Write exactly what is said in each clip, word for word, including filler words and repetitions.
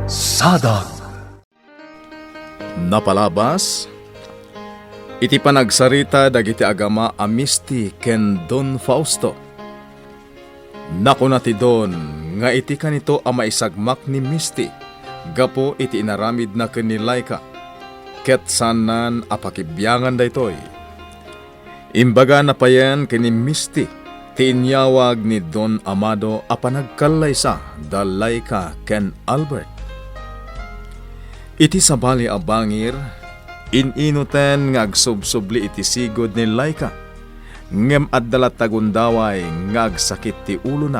Sadag. Napalabas iti panagsarita dagiti agama a Misti ken Don Fausto. Nakuna ti Don nga iti kanito a maisagmak ni Misti gapu iti inaramidna ken ni Laika, ket saannan a pakibiangan daytoy. Imbagana payen ken ni Misti ti inyawag ni Don Amado a panagkallaysa da Laika ken Albert. Iti sabali a bangir, in-inuten nga agsubsubli iti sigud ni Laika, ngem adda latta gundaway nga agsakit ti ulona,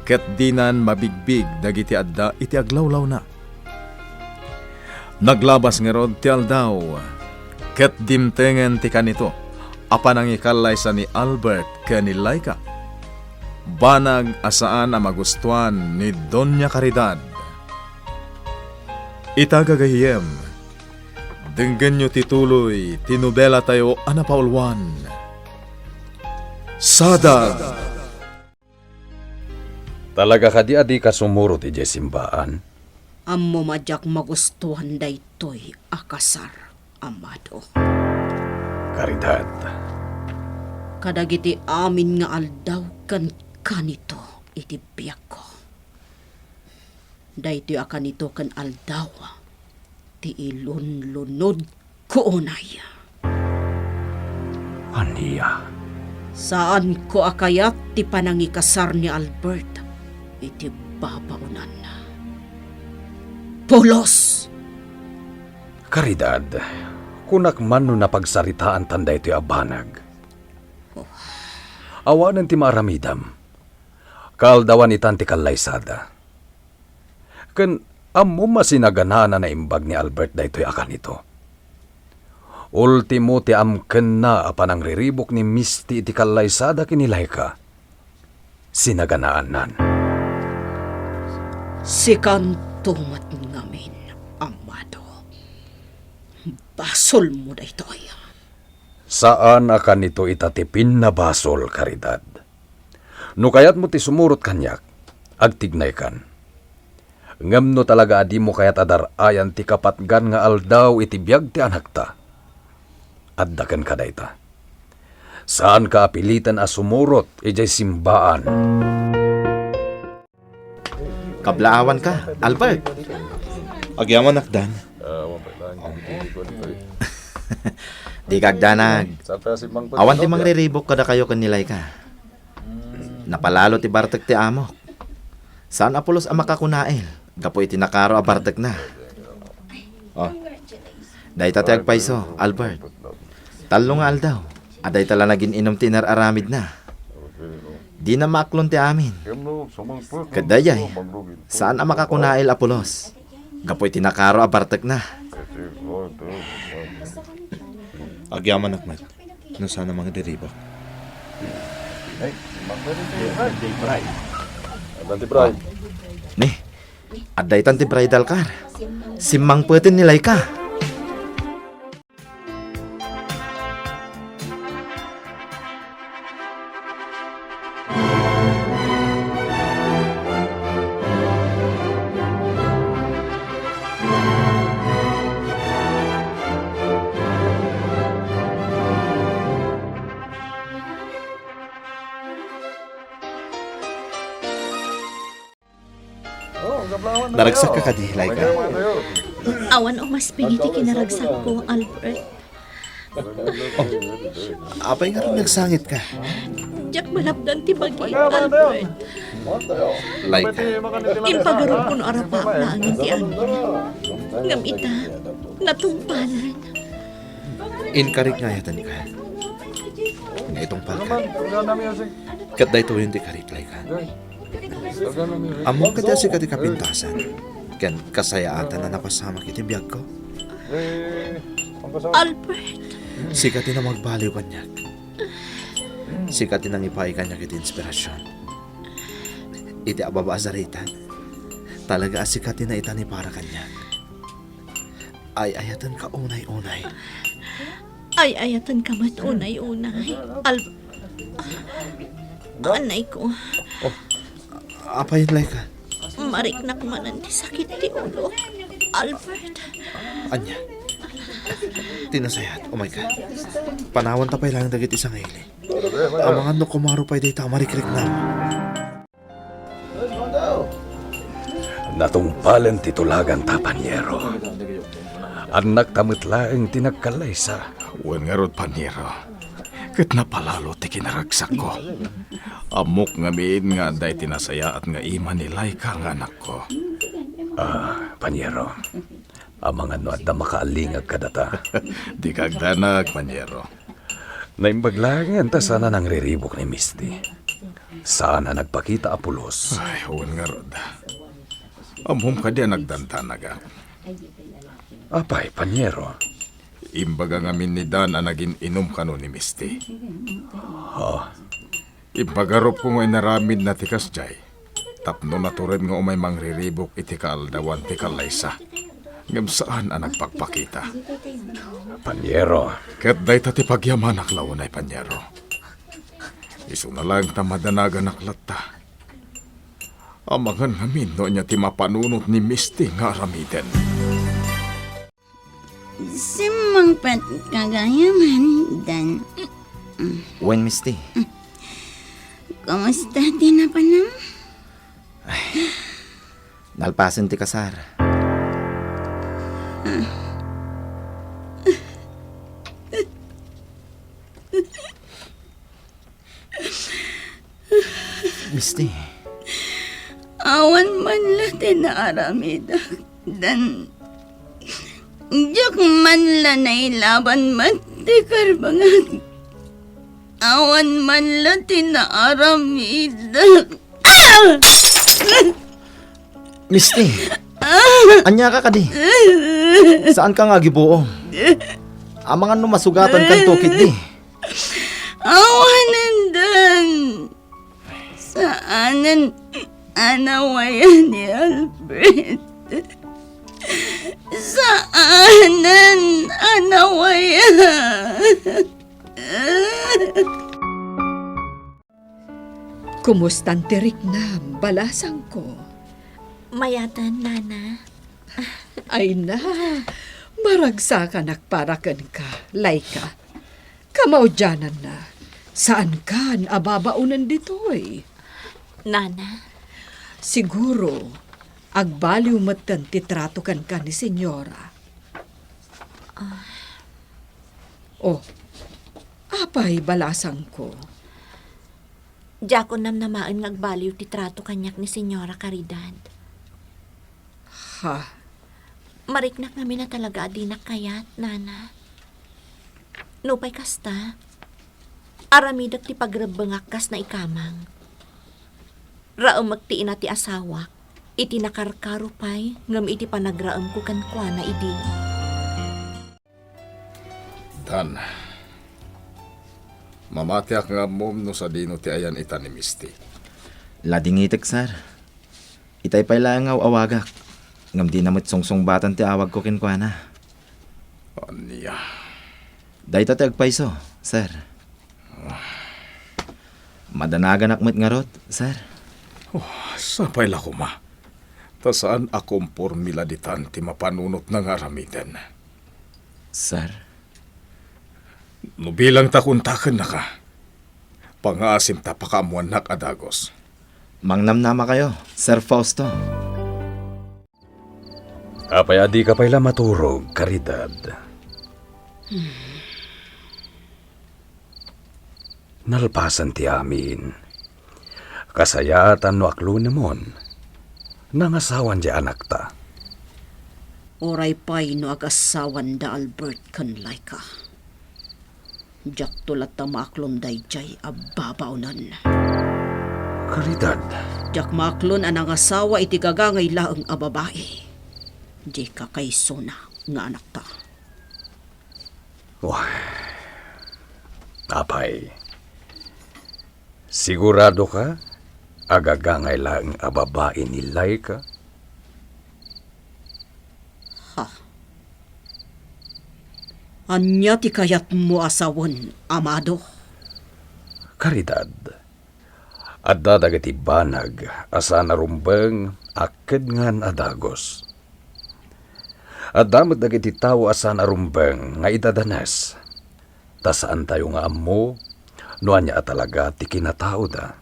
ket dinan mabigbig dagiti adda iti aglawlawna. Naglabas ngarud ti aldaw, ket dimtengen ti kanito a panangikallaysa ni Albert ken ni Laika. Banag a saan a magustuan ni Doña Caridad. Ita, gagayyem, denggenyo ti tuloy ti nobelatayo a napauluan, Sadag. Talaga kadi a dika sumurot idiay simbaan? Ammom a diak magustuan daytoy a kasar, Amado. Caridad. Kadagiti amin nga aldaw ken kanito iti biagko. Daytoy a kanito ken aldaw ti ilunlunodko unay. Ania? Saanko a kayat ti panangikasar ni Albert iti babaonanna. Pulos! Caridad, kunak man no napagsaritaantan daytoy a banag. Oh. Awanen ti maaramidam. Kaaldawan itan ti kallaysada. Ken ammom a sinaganaan a naimbag ni Albert daytoy a kanito. Ultimo ti amkenna a panangriribuk ni Misti iti kallaysada ken ni Laika, sinaganaannan. Sikanto met ngamin, Amado. Basolmo daytoy. Saan a kanito ita ti pinnabasol, Caridad. No kayatmo ti sumurot kaniak, agtignaykan. Ngem no talaga a dimo kayat a dar-ayan ti kapatgan nga aldaw iti biag ti anakta, adda kenka dayta. Saanka a piliten a sumurot idiay simbaan. Kablaawanka, Albert. Agyamanak, Dan. Dika agdanag. Awan ti mangriribuk kadakayo ken ni Laika. Napalalo ti bartek ti amok. Saan a pulos a makakunail gapu iti nakaro a bartekna. Oh. Dayta ti agpayso, Albert. Tallo nga aldaw a dayta la nagin-inum ti inar-aramidna. Dina maaklon ti amin. Ket daydiay, saan a makakunail a pulos gapu iti nakaro a bartekna. Agyamanak met no saan a mangriribuk. Adda ti bride. Ni, adda itan ti bridal car. Simmangpeten ni Laika. Naragsak ka kadi, Laika? Awan umasping iti kinaragsakko, Albert. Oh, apay nga nagsangit ka? Diak malapdan ti bagi, Albert. Laika. Impagarupko no arapap laeng ti amin. Ngem ita, natungpalan. Inkarik nga ayatenka. Nga itungpalka. Ket daytoyen ti karik, Laika. Ammom kadi a sika ti kapintasan ken kasayaatan a napasamak iti biagko? Albert! Sika ti namagbaliw kaniak. Sika ti nangipaay kaniak iti inspirasion. Iti ababa a saritan, talaga a sika ti naitan para kaniak. Ay-ayatenka unay-unay. Ay-ayatenka met unay-unay. Al-, anay ko. Oh, apay, Laika? Mm, Mariknak manen ti sakit ti ulo, Albert. Ania? Ti nasayaat, umayka. Panawanta pay laeng dagiti sangaili. Amangan no kumaro pay dayta a marikriknam. Natungpalen ti tulaganta, Paniero. Annakta met laeng ti nagkallaysa. Wen ngarud, Paniero, ket napalalo ti kinaragsakko. Ammok ngamin nga adda iti nasayaat nga ima ni Laika nga anakko. Ah, Paniero, amangan no adda makaalingag kadata. Dika agdanag, Paniero. Naimbag laengen ta saan a nangriribuk ni Misty. Saan a nagpakita a pulos. Ay, wen ngarud. Ammom kadi a nagdandanagak? Apay, Paniero? Imbaga ngamin ni Dan a nagin-inum kano ni Misty. Ha? Ipagarupko nga inaramidna ti kasdiay tapno natured nga umay mangriribuk iti kaaldawan ti kallaysa, ngem saan a nagpakpakita. Paniero. Ket dayta ti pagyamanak la unay, Paniero. Isuna laeng ta madanaganak latta. Amangan ngamin no ania ti mapanunot ni Misty nga aramiden. Simmungpetka gayam, Dan. Wen, Misty. Kumusta ti napanam? Nalpasen ti kasar. Misty. Awan man la ti naaramidak, Dan. Diak man la nailaban met ti karbengak. Awan man la ti naaramidak. Ah! Misty, ania ka kadi? Saan ka nga agibuong? Amangan no masugatan kanto ketdi. Awanen, Dan. Saanen a nawayan ni Albert. Saanen a nawayan. Kumustan ti riknam, balasangko? Mayaten, Nana. Ay na, maragsakanak para kenka, Laika. Kamaudiananna, saankan a babaonen ditoy. Nana? Siguro, agbaliw metten ti trato kenka ni Senyora. Ah. Oh, apay, balasangko? Diakon namnamaen nga agbaliw ti trato kaniak ni Senyora Caridad. Ha? Mariknak ngamin a talaga a dinak kayat, Nana. Nupay kasta, aramidek ti pagrebbengak kas naikamang. Raemek ti ina ti asawak, iti nakarkaro pay ngem iti panagraemko kenkuana idi. Dan, mamatiak nga ammom no sadino ti ayan ita ni Misty. Ladingitek, sir. Itay pay laeng nga aw-awagak, ngem dina met sungsungbatan ti awagko kenkuana. Ania? Dayta ti agpayso, sir. Madanaganak met ngarud, sir. Oh, sapay la koma. Ta saan a komporme la ditan ti mapanunotna nga aramiden. Sir? No bilang ta kuntakennaka, pangaasim ta pakaammoannak a dagus. Mangnamnamakayo, Sir Fausto. Apay a dika pay la maturog, Caridad? Nalpasen ti amin. Kasayaatan no aklonemon. Nangasawan diay anakta. Uray pay no agasawan da Albert ken Laika. Diakto latta maaklon daydiay a babaonen. Caridad. Diak maaklon a nangasawa iti gagangay laeng a babai. Di kakaisuna nga anakta. Wah, apay, sigurado ka a gagangay laeng a babai ni Laika? Ha? Ania ti kayatmo a sawen, Amado? Caridad, adda dagiti banag a saan a rumbeng a Ket ngan a dagus. Adda met dagiti tao a saan a rumbeng nga idadanes, ta saantayo nga ammo no ania a talaga ti kinataoda.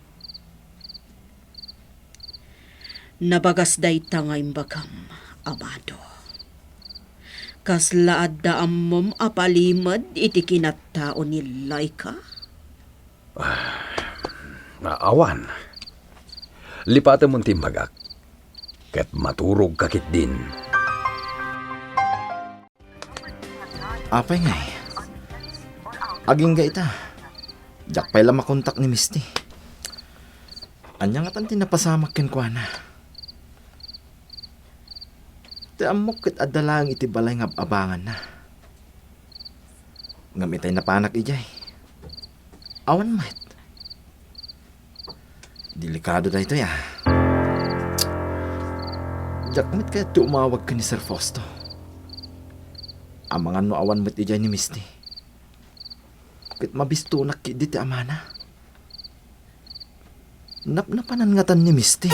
Nabagas dayta nga imbagam, amado. Kasla adda ammom a palimed iti kinatao ni Laika? Ah, awan. Lipatem ti imbagak, ket maturogka ketdin. Apay ngay? Agingga ita. Diak pay la makontak ni Misty. Ania ngatan ti napasamak kenkuana? Ti ammok ket adda laeng iti balay nga ab-abanganna. Ngem itay napanak idiay, awan met. Delikado daytoy, a. Diak met kayat ti umawag ken ni Sir Fausto. Amangan no awan met idiay ni Misty. Ket mabistonak ketdi ti amana. Napnapanan ngatan ni Misty.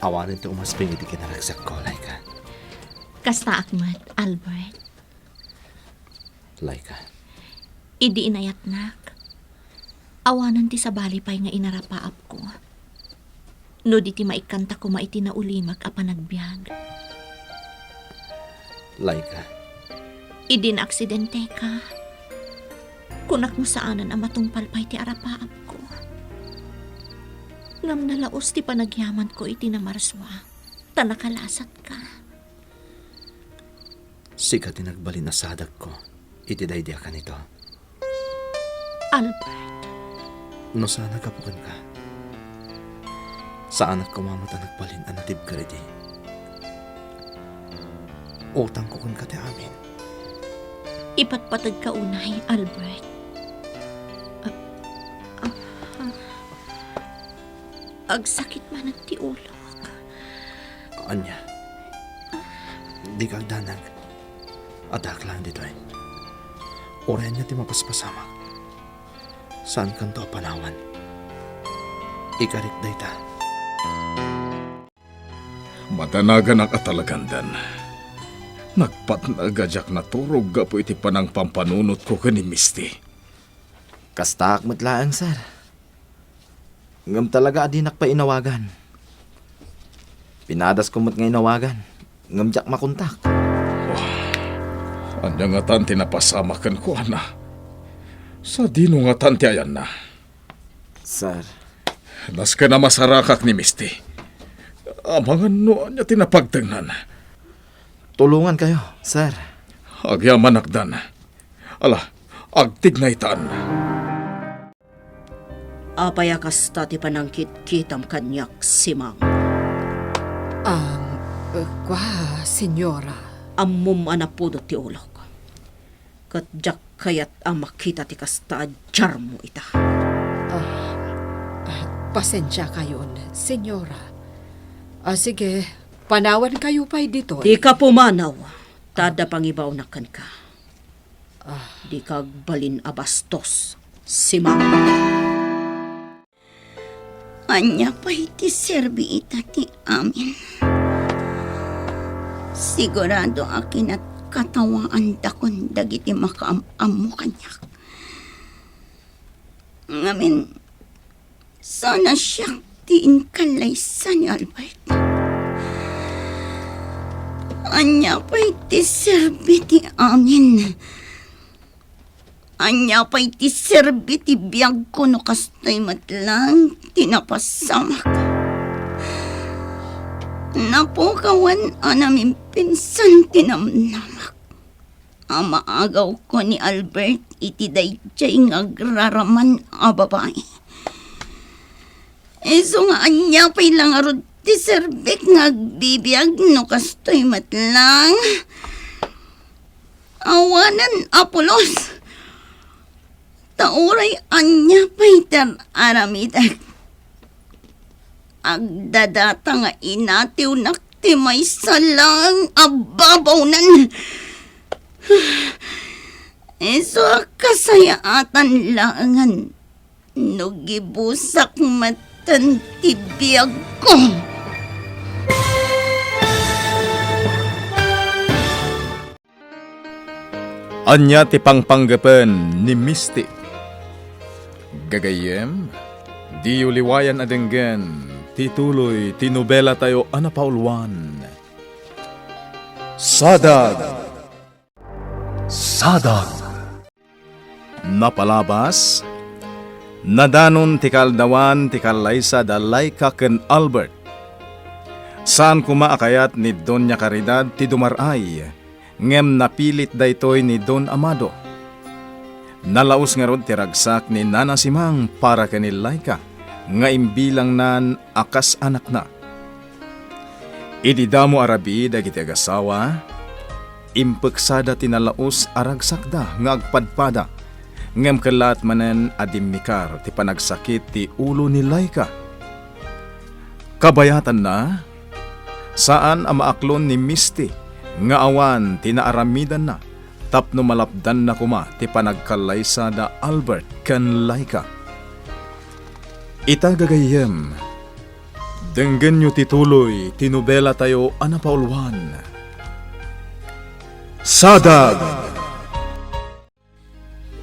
Awanen ti umasping iti kinaragsakko, Laika. Kastaak met, Albert. Laika. Idi inayatnak, awanen ti sabali pay nga inarapaapko. No di ti maikkanta koma iti naulimek a panagbiag. Laika. Idi naaksidenteka, kunak no saanen a matungpal pay ti arapaapko. Ngem nalaos ti panagyamanko iti namarsua, ta nakalasatka. Sika ti nagbalin a sadagko iti daydi a kanito. Albert. No saan a gapu kenka, saanak koma met a nagbalin a natibker idi. Utangko kenka ti amin. Ipatpateg ka unay, Albert. Ah, ah, ah. Agsakit manen ti ulok. Ania? Dika agdanag. Addaak laeng ditoy. Uray ania ti mapaspasamak, saankanto a panawan. Ikarik dayta. Madanaganak a talagandan. Nagpatnag a diak naturog gapu iti panangpampanunotko ken ni Misty. Kastaak met laeng, sir. Ngem talaga a dinak pay inawagan. Pinadasko met nga inawagan, ngem diak makontak. Wah, ania ngatan ti napasamak kenkuana? Sadino ngatan ti ayanna? Sir. Nasken a masarakak ni Misty. Amangan no ania ti napagtengnan. Tulongankayo, sir. Agyamanak, Dan. Ala, agtignaytan. Apay a kasta ti panangkitkitam kaniak, Simang? Am, eh, kua, senyora. Ammom a napudot ti ulok. Ket diak kayat a makita ti kasta a diarmo ita. Ah, ah, pasensiakayon, senyora. Ah, sige, panawankayo pay ditoy. Dika pumanaw, ta adda pangibawnak kenka. Ah. Dika agbalin a bastos, Simang. Ania pay ti serbi ita ti amin? Sigurado a kinatkawaandakon dagiti makaam-ammo kaniak. Ngamin, saan a siak ti inkallaysa ni Albert. Ania pay ti serbi ti amin? Ania pay ti serbi ti biagko no kastoy met laeng ti napasamak? Napukawan a namimpinsan ti namnamak a maagawko ni Albert iti daydiay nga agraraman a babai. Isu nga ania pay la ngarud ti serbik nga agbibiag no kastoy met laeng? Awanen a pulos, ta uray ania pay ti ar-aramidek, agdadata nga inatiwnak ti maysa laeng a babawnen. Isu a kasayaatan laengen no gibusak met Tan ti biagko. Ania ti pangpanggepen ni Misty? Gagayyem, diyo liwayan a denggen ti tuloy ti nobelatayo a napauluan, Sadag. Sadag. Napalabas, nadanon ti kaaldawan ti kallaysa da Laika ken Albert. Saan koma a kayat ni Doña Caridad ti dumar-ay, ngem napilit daytoy ni Don Amado. Nalaus ngarud ti ragsak ni Nana Simang para ken ni Laika nga imbilangnan a kas anakna. Idi damo a rabii dagiti agasawa, impeksada ti nalaus a ragsakda nga agpadpada, ngem kellaat manen a dimmikar ti panagsakit ti ulo ni Laika. Kabayatanna, saan a maaklon ni Misty nga awan ti naaramidanna tapno malapdanna koma ti panagkallaysa da Albert ken Laika. Ita gagayyem, denggenyo ti tuloy ti nobelatayo a napauluan, Sadag!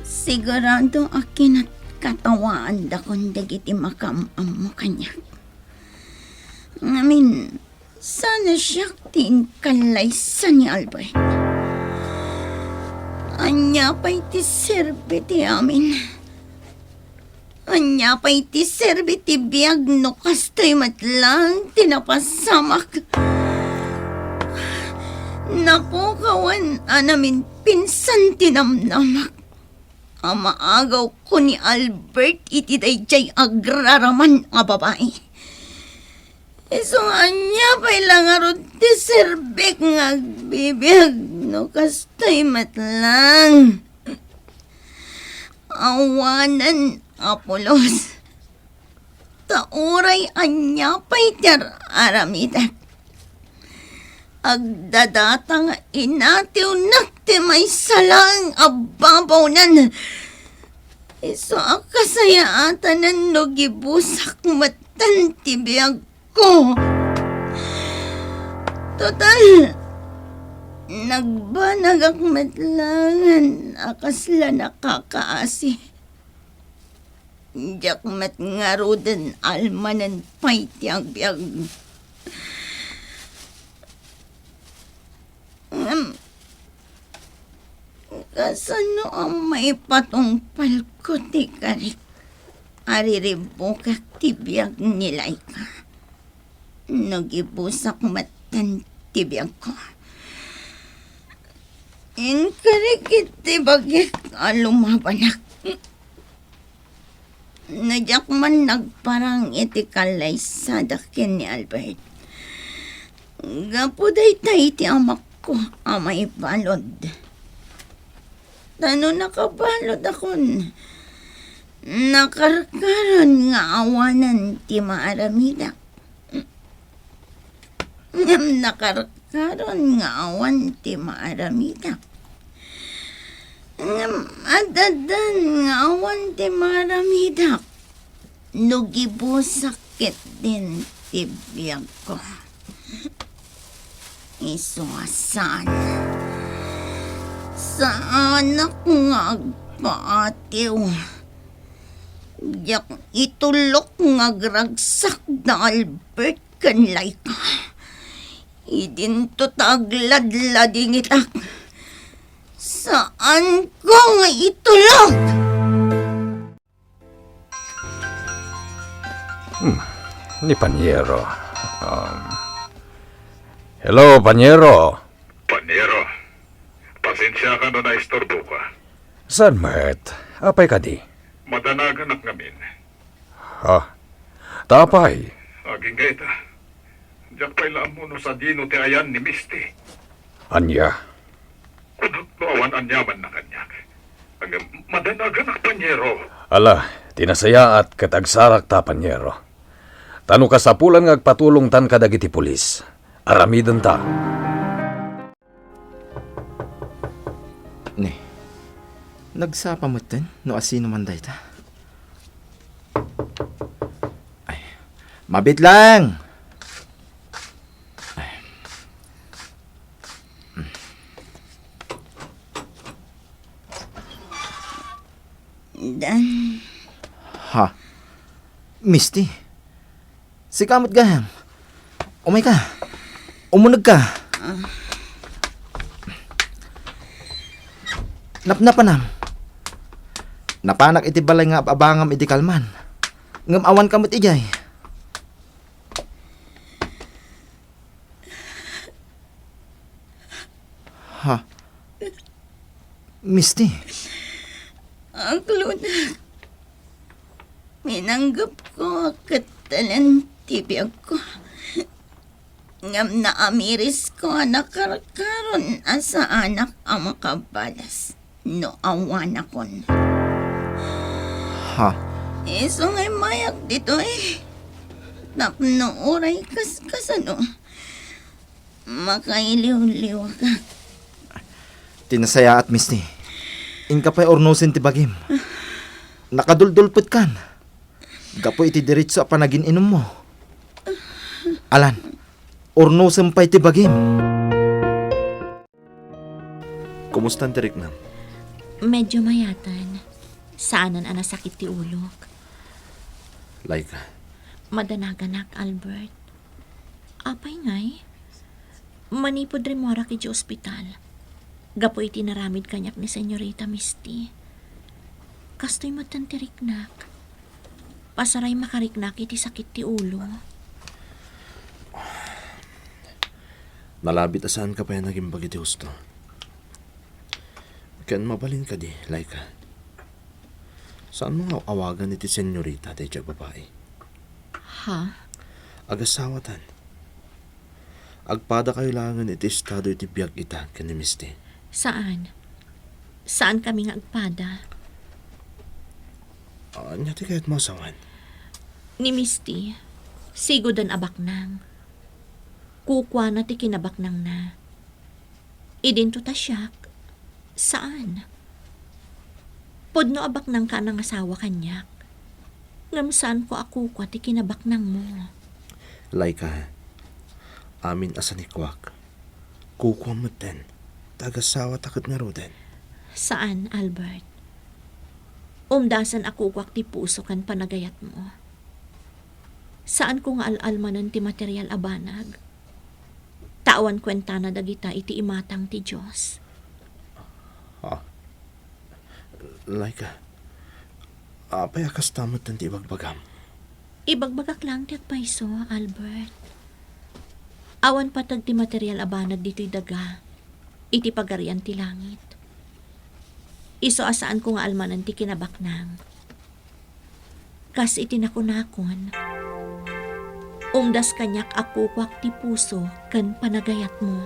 Sigurado a kinatkatawan dakon dagiti makaam-ammo kaniak. Ngamin, saan a siak ti inkallaysa ni Albert. Ania pay ti serbi ti amin? Ania pay ti serbi ti biag no kastoy met lang ti napasamak? Napukawan a naminpinsan ti namnamak a maagawko ni Albert iti daydiay agraraman a babai. Isu nga ania pay la ngarud ti serbik nga agbibiag no kastoy met lang? Awanen a pulos. Ta uray ania pay ti ar-aramidek, agdadata nga inatiwnak ti maysa laeng a babawnen. Isu a kasayaatanen no gibusak metten ti biag ko. Total, nagbanagak met laengen a kasla nakakaasi. Diak met ngaruden almanen pay ti agbiag. Ngem, kasano a maipatungpalko ti karik a riribbukak ti biag ni Laika? No gibusak metten ti biagko, inkarik iti bagik a lumabanak. No diak man nagparang iti kallaysadak ken ni Albert, gapu dayta iti amakko a maibalud. Ta no nakabaludakon, nakarkaron nga awanen ti maaramidak. Ngem nakarkaron nga awan ti maaramidak. Ngem addan nga awan ti maaramidak no gibusak ketdin ti biagko. Isu a saan, saanak nga agpaatiw. Diak itulok nga agragsak da Albert ken Laika. Idinto ta agladladingitak. Saanko nga itulok! Hmm, ni Panyero. Um, hello, Panyero. Panyero, pasensiaka no naisturboka. Saan met? Apay kadi? Madanaganak ngamin. Ha? Ta apay? Agingga ita. Diak pay la ammo no sadino ti ayan ni Misty. Ania? Kunak no awan aniamanna kaniak. Ngem madanaganak, Panyero. Ala, ti nasayaat ket agsarakta, Panyero. Ta no kasapulan nga agpatulongtan kadagiti pulis, aramidenta. Ne, nagsapa metten no asino man dayta. Ay, Mabiit lang! Dan. Ha? Misty? Sika met gayam. Umayka. Umunegka. Napnapanam. Napanak iti balay nga ab-abangam idi kalman. Ngem awanka met idiay. Ha? Misty? Aglunak. Minanggepko ket talen ti biagko. Ngem naamirisko a nakarkaron a saanak a makabalas no awanakon. Ha? Isu nga immayak ditoy. Tapno uray kaskasano, makailiwliwak. Ti nasayaat, Misty. Inka pay urnosen ti bagim. Nakaduldulpetkan. Gapu iti diretso a panagin-inummo. Alan, urnosem pay ti bagim. Kumustan ti riknam? Medyo mayatan. Saanen a nasakit ti ulok. Laika. Madanaganak, Albert. Apay ngay? Manipud rimmuarak idiay ospital, gapu iti naramid kaniak ni Senyorita Misty, kastoy metten ti riknak. Pasaray makariknak iti sakit ti ulo. Nalabit a saanka pay a nagimbag iti husto. Ken mabalin kadi, Laika? Saanmo nga awagan iti senyorita daydiay a babai? Ha? Agasawatan. Agpadakayo laengen iti estado iti biag ita ken ni Misty. Saan. Saankami nga agpada. Ania ti kayatmo a sawen? Ni Misty, siguden a baknang. Kukuana ti kinabaknangna. Idinto ta siak, saan. Pudno a baknangka a nangasawa kaniak, ngem saanko a kukua ti kinabaknangmo. Laika, amin a sanikuak, kukuam metten, ta agasawata ket ngaruden. Saan, Albert. Umdasen a kukuak ti puso ken panagayatmo. Saanko nga al-almanen ti material a banag. Ta awan kuentana dagita iti imatang ti Dios. Ah, Laika, apay a kasta met ti ibagbagam? Ibagbagak laeng ti agpayso, Albert. Awan pateg ti material a banag ditoy daga iti Pagarian ti Langit. Isu a saanko nga almanen ti kinabaknang. Kas iti nakunakon, umdas kaniak a kukuak ti puso ken panagayatmo.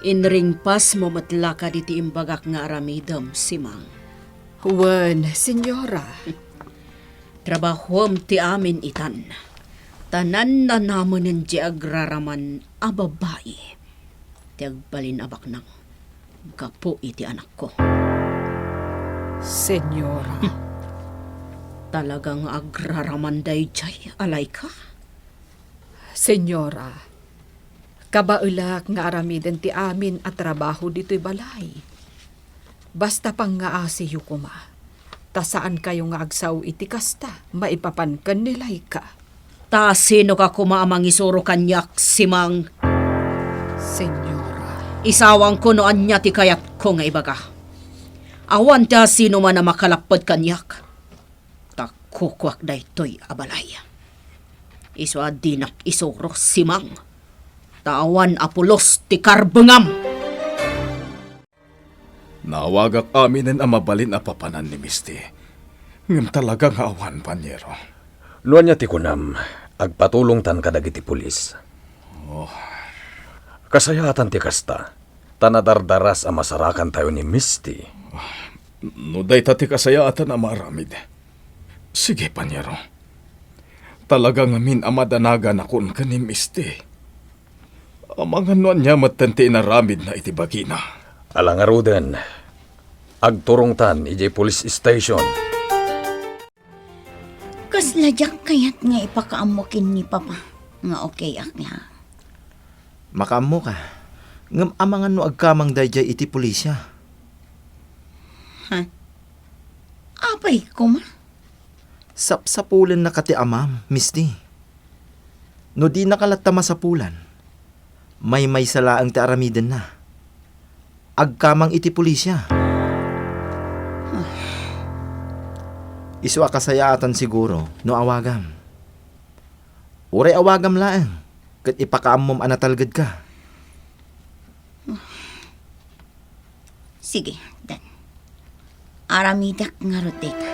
Inringpasmo met la kaditi imbagak nga aramidem, Simang. Wen, Senyora. Trabahuem ti amin itan. Ta nannanamenen ti agraraman a babai ti agbalin a baknang gapu iti anakko. Senyora. Hmm. Talaga nga agraraman daydiay, Laika? Senyora, kabaelak nga aramiden ti amin a trabaho ditoy balay. Basta pangngaasiyo koma, ta saankayo nga agsao iti kasta maipapan ken ni Laika. Ta sinoka koma a mangisuro kaniak, Simang? Senyora. Isawangko no ania ti kayatko nga ibaga. Awan ti asinoman a makalapped kaniak. Ta kukuak daytoy a balay. Isu a dinak isuro, Simang. Ta awan a pulos ti karbengam. Naawagak aminen a mabalin a papanan ni Misty. Ngem talaga nga awan, paniero. No ania ti kunam, agpatulongtan kadagiti pulis. Oh. Kasayaatan ti kasta, ta nadardaras a masarakantayo ni Misty. No dayta ti kasayaatan a maaramid. Sige, paniero. Talaga ngamin a madanaganakon ken ni Misty. Amangan no ania metten ti inaramidna iti bagina. Ala ngaruden, agturongtan idiay police station. Kasla diak kayat nga ipakaammo ken ni Papa nga okayak la. Makaammoka, ngem amangan no agkamang daydiay iti pulisya. Ha? Apay koma? Sapsapulennaka ti amam, Misty. No dinaka latta masapulan, maymaysa laeng ti aramidenna. Agkamang iti pulisya. Isu a kasayaatan siguro no awagam. Uray awagam laeng, ket ipakaammom a natalgedka. Sige, Dan. Aramidek ngarud dayta.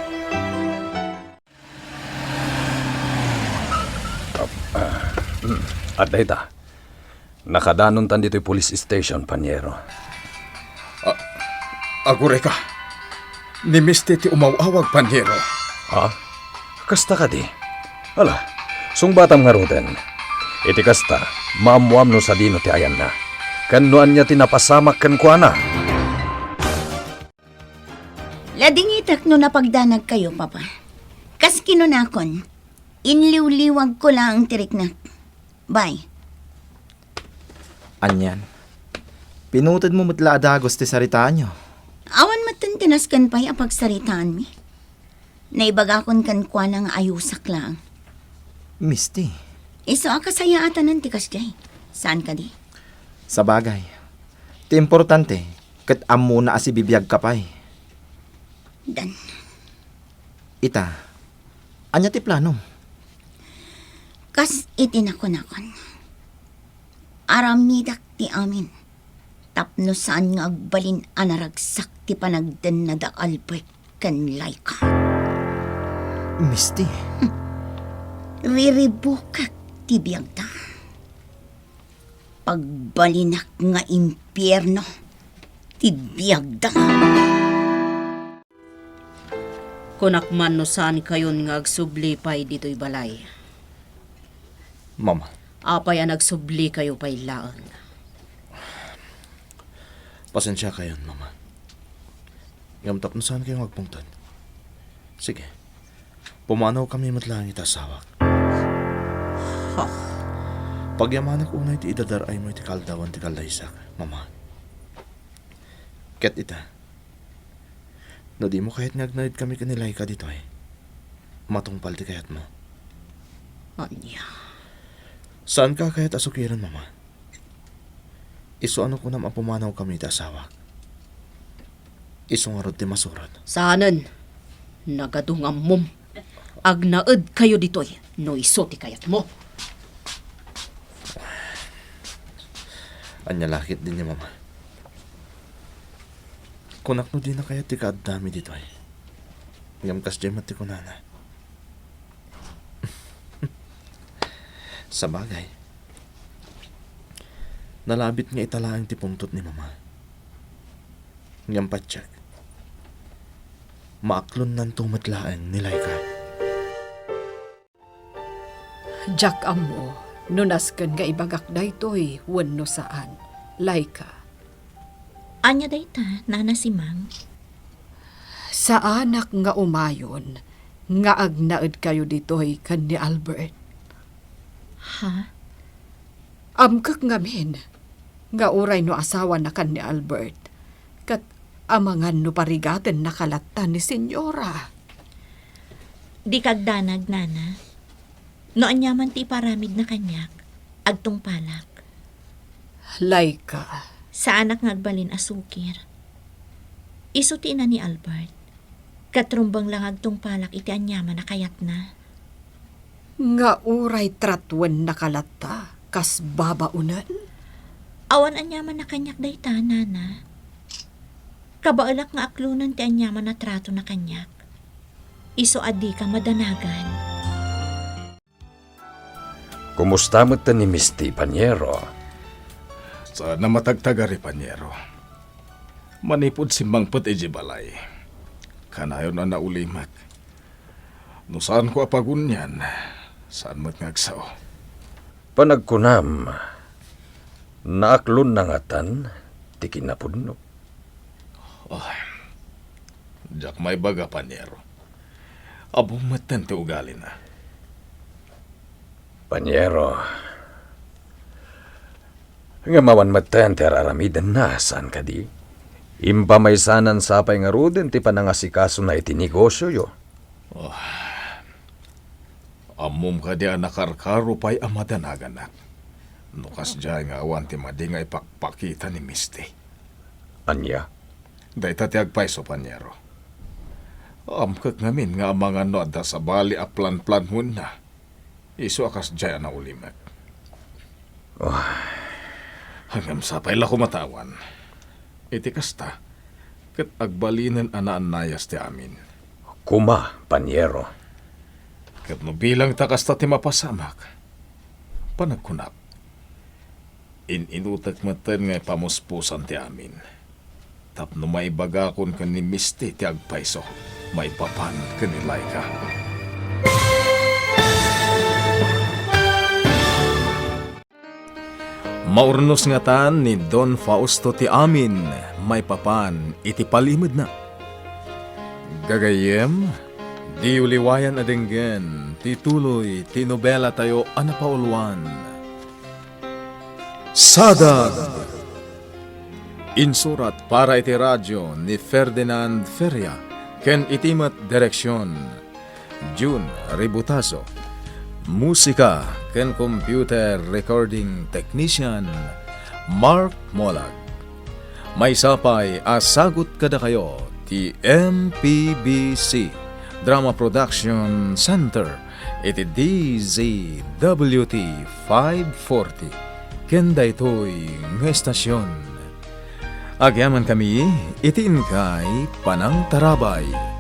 Adda ita. Nakadanontan ditoy police station, Panyero. A-, agurayka. Ni Misty ti umaw-awag, Panyero. Ha? Kasta kadi? Ala, sungbatam ngaruden. Iti kasta, maammoam no sadino ti ayanna. Ken no ania ti napasamak kenkuana. Ladingitek no napagdanagkayo, Papa. Kas kinunakon, inliwliwagko laeng ti riknak. Bye. Anian? Pinutedmo met la a dagus ti saritaanyo. Awan metten ti nasken pay a pagsaritaanmi. Naibagakon kenkuana nga ayusak laeng. Misty. Isu a kasayaatanan ti kasdiay. Saan kadi? Sabagay. Ti importante, ket ammona a sibibiagka pay. Dan. Ita, ania ti planom? Kas iti nakunakon, aramidak ti amin tapno saan nga agbalin a naragsak ti panagdenna da Albert ken Laika. Misty. Riribukek ti biagda. Pagbalinak nga impierno ti biagda. Kunak man no saankayon nga agsubli pay ditoy balay. Mama. Apay a nagsublikayo pay laeng? Pasensiakayon, Mama. Ngem tapno saankayo nga agpungtot. Sige. Pumanawkami met laeng iti asawak. Ha? Pagyamanak unay ti idadar-aymo iti kaaldawan ti kallaysak, Mama. Ket ita, no dimo kayat nga agnaedkami ken ni Laika ditoy, matungpal ti kayatmo. Ania? Saanka a kayat a sukiren, Mama? Isu a no kunam a pumanawkami iti asawak. Isu ngarud ti masurat. Saanen. Nagadu nga ammom. Agnaedkayo ditoy no isu ti kayatmo. Ania la ketdi ni Mama? Kunak no dina kayat ti kaaddami ditoy. Ngem kasdiay met ti kunana. Sabagay. Nalabit nga ita laeng ti pungtot ni Mama. Ngem patiek, maaklonnanto met laeng ni Laika. Diak ammo no nasken nga ibagak daytoy wenno saan, Laika. Ania dayta, Nana Simang? Saanak nga umayon nga agnaedkayo ditoy ken ni Albert. Ha? Amkek ngamin nga uray no asawanaka ni Albert, ket amangan no parigatennaka latta ni Senyora. Dika agdanag, Nana. No aniaman ti iparamidna kaniak, agtungpalak. Laika. Saanak nga agbalin a sukir. Isu ti ina ni Albert. Ket rumbeng la nga agtungpalak iti aniaman a kayatna. Nga uray tratuennaka latta kas babaonen? Awan aniaman a kaniak dayta, Nana. Kabaelak nga aklonen ti aniaman a tratona kaniak. Isu a dika madanagan. Kumusta met ni Misty, Panyero? Saan a matagtagari, Panyero. Manipud simmangpet idiay balay, kanayon a naulimek. No saanko a pagunian, saan met nga agsao. Panagkunam, naaklonna ngatan ti kinapudno? Ah, diak maibaga, Panyero. Ammom metten ti ugalina. Panyero, ngem awan metten ti ar-aramidenna, saan kadi? Impamaysanan sapay ngaruden ti panangasikasona iti negosioyo. Oh, ammom kadi a nakarkaro pay a madanaganak? No kasdiay nga awan ti madi nga ipakpakita ni Misty. Ania? Dayta ti agpayso, Panyero. Amkek ngamin nga amangan no adda sabali a planplanonna. Isu a kasdiay a naulimek. Oh. Ngem sapay la koma ta awan. Iti kasta, ket agbalinen a naannayas ti amin. Koma, Panyero. Ket no bilang ta kasta ti mapasamak, panagkunak, in-inutek metten nga ipamuspusan ti amin. Tapno maibagakon ken ni Misty ti agpayso maipapan ken ni Laika. Maurnos ngatan ni Don Fausto ti amin maipapan iti palimedna. Gagayyem, diyo liwayan a denggen ti tuloy ti nobelatayo a napauluan. Sadag! Insurat para iti radio ni Ferdinand Feria ken iti met direksion, Jun Ributazo. Musika ken computer recording technician, Mark Molag. Maysa pay a sagut kadakayo ti M P B C Drama Production Center iti D Z W T five forty ken daytoy nga estasion. Agyamankami iti inkay panangtarabay.